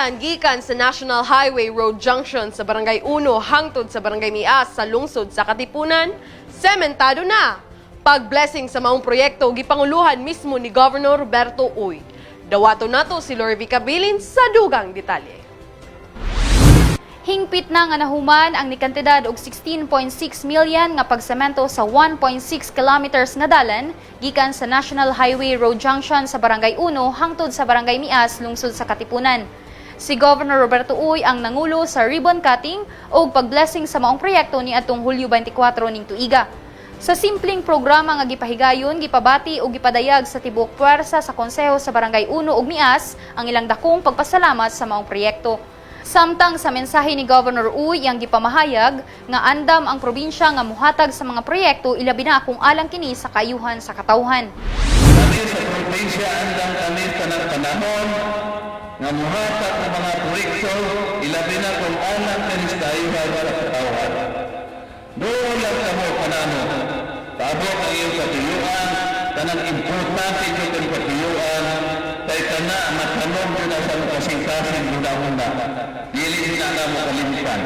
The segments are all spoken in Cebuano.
dalan gikan sa National Highway Road Junction sa Barangay 1 hangtod sa Barangay Mias sa lungsod sa Katipunan, sementado na. Pag-blessing sa maong proyekto gipanguluhan mismo ni Governor Roberto Uy. Dawato nato si Lorvi Cabilin sa dugang detalye. Hingpit na nga nahuman ang nikantidad og 16.6 million nga pagsemento sa 1.6 kilometers nga dalan gikan sa National Highway Road Junction sa Barangay 1 hangtod sa Barangay Mias, lungsod sa Katipunan. Si Governor Roberto Uy ang nangulo sa ribbon cutting ug pagblessing sa maong proyekto ni atong Hulyo 24 ning tuiga. Sa simpleng programa nga gipahigayon, gipabati ug gipadayag sa tibuok puwersa sa konseho sa Barangay 1 ug Mias ang ilang dakong pagpasalamat sa maong proyekto. Samtang sa mensahe ni Governor Uy, iyang gipamahayag nga andam ang probinsya nga muhatag sa mga proyekto, ilabi na kung alang kini sa kaayuhan sa katawhan. Kami sa probinsya, andam kami tanang panahon nga muhatag ng mga proyekto, ilabi na kung alang kini sa kaayuhan sa katawhan. Doon lang kamo kanano. Paabot ang iyong katuyuan, kanang importante jud ang katuyuan, kay kana matanom jud na sa kasing-kasing huna-huna. Dili jud na mo kalimtan.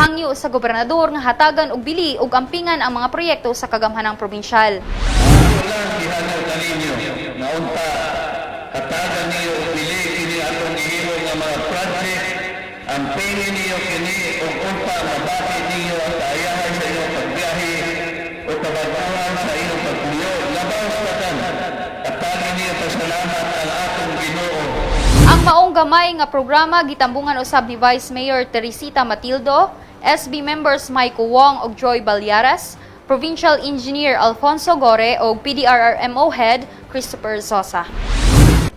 Hangyo sa gobernador nga hatagan og bili ug ampingan ang mga proyekto sa kagamhanang probinsyal. Ako lang gihangaw kaninyo nga unta hatagan niyo og bili kini atong gihimo nga mga project, ampingin niyo kini ug unta mabati niyo ang kaayahan sa inyong pagbiyahe o kabag-ohan sa inyong pagpuyo. Labaw sa tanan, hatagan niyo pasalamat ang atong Ginoo. Ang maong gamay nga programa gitambungan usab ni Vice Mayor Teresita Matildo, SB members Michael Wong ug Joy Balyaras, Provincial Engineer Alfonso Gore ug PDRRMO Head Christopher Sosa.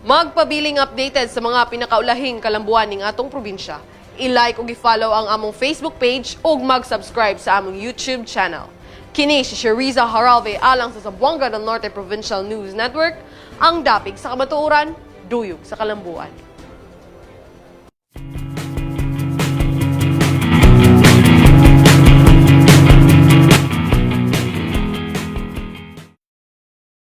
Magpabiling updated sa mga pinakaulahing kalambuan ning atong probinsya. I-like ug i-follow ang among Facebook page ug mag-subscribe sa among YouTube channel. Kini si Sheriza Haralve alang sa Zamboanga del Norte Provincial News Network, ang dapig sa kamatuoran, duyog sa kalambuan.